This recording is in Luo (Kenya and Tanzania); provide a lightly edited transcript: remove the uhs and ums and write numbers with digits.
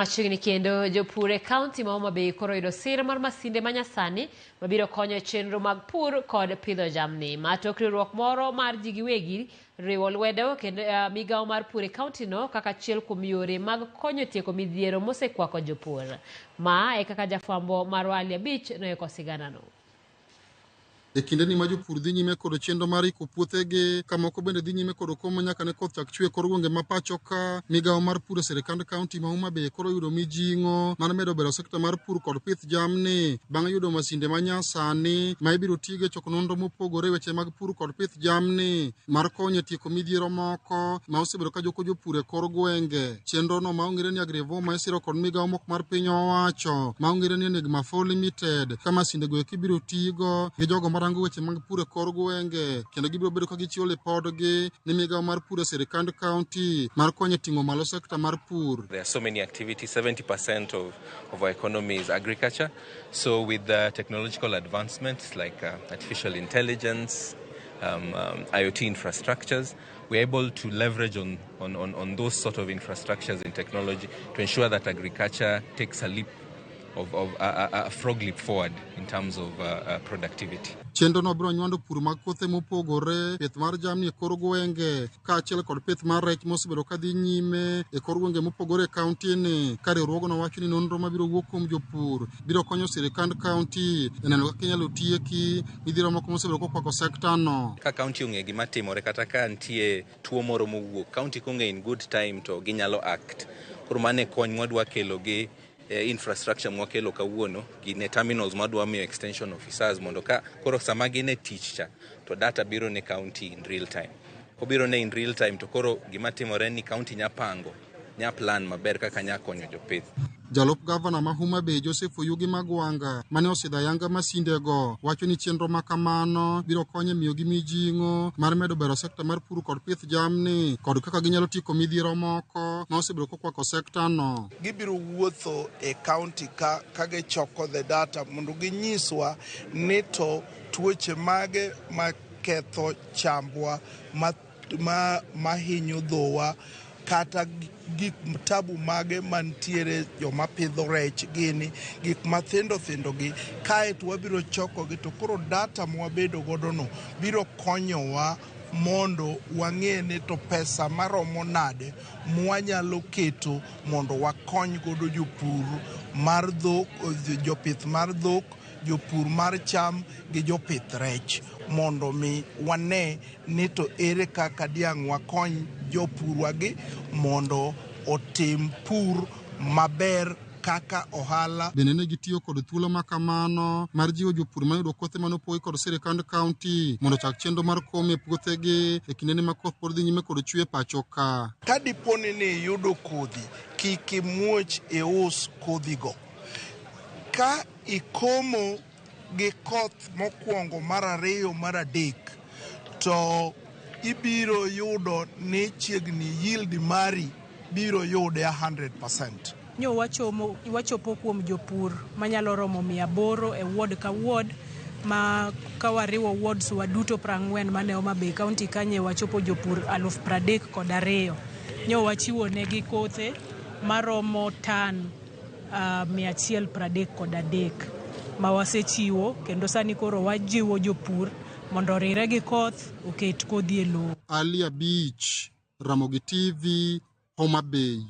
Machiegni kendo jopur e kaunti ma Homa Bay koro oyudo sir mar masinde manyasani mabiro konyo e chenro mag pur kod pidho jamni. Ma tok riwruok moro mar ji giwegi riwo lwedo kendo migawo mar pur e kaunti no kaka achiel kuom yore mag konyo tieko midhiero mosekwako jopur. Ma e kaka jafwambo marwa Ali Abich noiko siganano. E kindeni ma jopur dhi nyime kod chenro mar iko puothegi, ka moko bende dhi nyime kod komo nyaka ne koth chak chwe e kor gwenge ma pacho ka, migawo mar pur e sirkand kaunti ma Homa Bay koro oyudo mijing'o mar medo bero sekta mar pur kod pith jamni bang' yudo masinde ma nyasani ma ibiro tigo e choko nonro mopogore e weche mag pur kod pith jamni mar konyo e tieko midhiero moko ma osebedo ka joko jopur e kor gwenge. Chenro no ma ong'ere ni Agrivuma isiro kod migawo moko mar piny owacho ma ong'ere ni Enigma 4 Limited ka masinde go eki ibiro tigo gi jogo marango weche mag pur e kor gwenge kendo gibiro bedo ka gichiwo lipodgi ne migawo mar pur e sirkand kaunti mar konyo e ting'o malo sekta mar pur. There are so many activities, 70% of our economy is agriculture. So with the technological advancements like artificial intelligence, IoT infrastructures, we're able to leverage on those sort of infrastructures in technology to ensure that agriculture takes a leap of a frog leap forward in terms of productivity. Chenro no biro nywando pur mag kothe mopogore, pith mar jamni e kor gwenge, kaachiel kod pith mar rech mosebedo ka dhi nyime e kor gwenge mopogore e kaunti ni. Ka riwruogno wacho ni nonro mabiro wuok kuom jopur biro konyo sirkand kaunti e neno kaka inyalo tieki midhiero moko mosebedo kokwako sekta no. Ka kaunti ong'e gima timore kata ka nitie tuo moro mowuok, kaunti kong'e in good time to ginyalo act. Koro mano e kony mwadwa kelo gi infrastructure mwakelo kawuono gi ne terminals mwadwa miyo extension officers mondo ka koro sama gin e tich cha to data biro ne county in real time. Kobiro ne in real time to koro gima timore ni county nya pango, nya plan maber kaka nya konyo jopith. Jalup gavana ma Homa Bay Joseph Oyugi Magwanga mane osidho ayanga masindego wacho ni chenro ma kamano biro konyo e miyogi mijing'o mar medo bero sekta mar pur kod pith jamni kod kaka ginyalo tieko midhiero moko ma osebedo kokwako sekta no. Gibiro wuotho e county ka gichoko the data mondo ginyiswa ni to tuoche mage maketho chambwa mahinyo dhowa kata gik tabu mage mantiere joma pidho rech gini gik mathindo thindo gi kaeto wabiro chokogi to koro data mwabedo godo no biro konyowa mondo wang'e ni to pesa maromo nade mwanyalo keto mondo wakony godo jopur mar dhok, jopith mar dhok, jopur mar cham gi jopith rech mondo mi wane ni to ere kaka diang' wakony jopurwa gi mondo otim pur maber kaka ohala. Bende ne gitiyo kod thuolo ma kamano mar jiwo jopur mayudo kothe manopogi kod sirkand kaunti mondo ochak chenro mar komo e puothegi e kindeni ma koth pod dhi nyime kod chwe e pacho ka. Ka diponi ni iyudo kodhi, kik imuoch ius kodhigo. Ka ikomo gi koth mokwongo mar ariyo mar adek to ibiro yudo ni chiegni yield mari biro yude 100%. Nyo wachopo kuom jopur manyalo romo 800 e ward ka ward ma kawariwo wards waduto 40 mane Homa Bay County kanye wachopo jopur 32,000. Nyo wachiwo negi kothe maromo tan 133 ma wasechiwo kendo sani koro wajiwo jopur mondo orire gi koth oket kodhi e lowo. Ali Abich, Ramogi TV, Homa Bay.